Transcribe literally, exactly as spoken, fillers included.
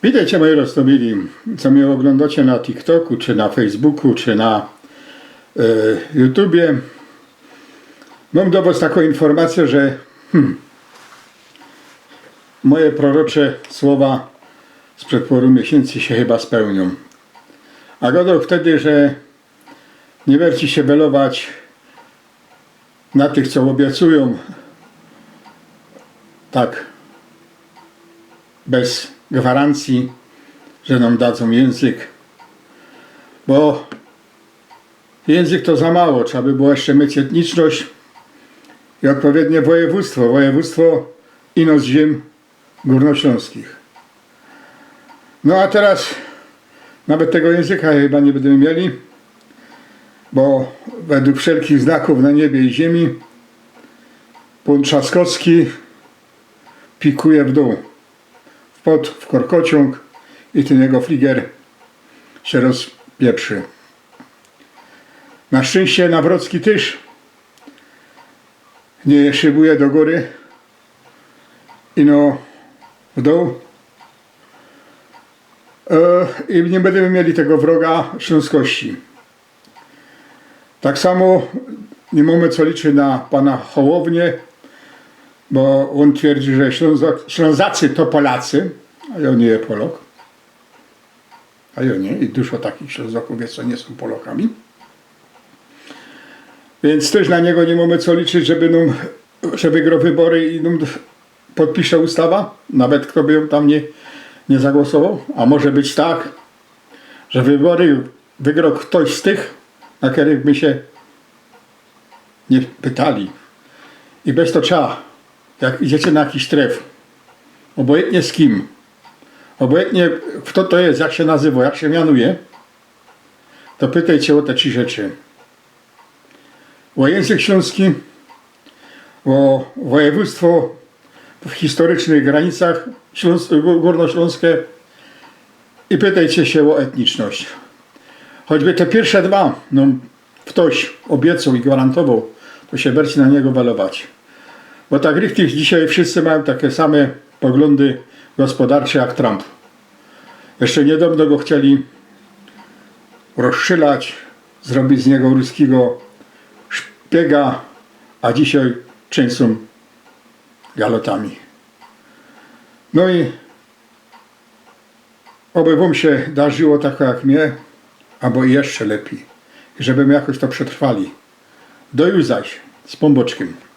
Witejcie, moji roztōmili, co mie ôglōndocie na TikToku, czy na Facebooku, czy na e, YouTubie. Mōm do wŏs takõ informacyjõ, że hmm, moje prorocze słowa sprzed pŏru miesiyncy sie chyba spełniōm. A gŏdōm wtedy, że niy werci sie welować na tych, co ôbiecujōm tak bez gwarancyje, że nōm dadzōm jynzyk, bo jynzyk to za mało, trzeba by było jeszcze mieć etniczność i ôdpowiednie wojewōdztwo, wojewōdztwo ino z ziem gōrnoślōnskich. No a teroz nawet tego jynzyka chyba niy bydymy mieli, bo wedle wszelkich znakōw na niebie i ziymie pōn Trzaskowski pikuje w dōł, wpŏd w korkociōng i tyn jego fliger sie rozpieprzy. Na szczyńście Nawrocki tyż niy szybuje do gōry, ino w dōł. E, i niy bydymy mieli tego wroga ślōnskości. Tak samo niy mōmy co liczyć na pana Hołowniã, bo ôn twierdzi, że Ślōnzok, Ślōnzacy to Polacy, a jo niy je Polok. A jo niy, i dużo takich Ślōnzokōw je, co niy sōm Polokami. Wiync tyż na niego niy mōmy co liczyć, żeby nōm, że wygroł wybory i nōm podpisze ustawa, nawet kto by jōm tam niy, niy zagłosowoł. A może być tak, że wybory wygroł ftoś z tych, na kerych my sie niy pytali. I bez to trzeba, jak idziecie na jakiś tref, ôbojyntnie z kim, ôbojyntnie fto to je, jak sie nazywoł, jak sie mianuje, to pytejcie ô te trzi rzeczy. Ô jynzyk ślōnski, ô wojewōdztwo w historycznych granicach ślōns-, gō-, gōrnoślōnske i pytejcie sie ô etniczność. Choćby te piyrsze dwa, no, ftoś ôbiecoł i gwarantowoł, to sie werci na niego welować. Bo tak richtig dzisiej wszyscy majōm take same poglōndy gospodarcze jak Trump. Jeszcze niydŏwno go chcieli rozstrzelać, zrobić z niego ruskigo szpiega, a dzisiej trzynsu galotami. No i ôby wōm sie darziło tak jak mie, abo jeszcze lepij. I żeby my jakoś to przetrwali. Do juzaś, z Pōnbōczkiym.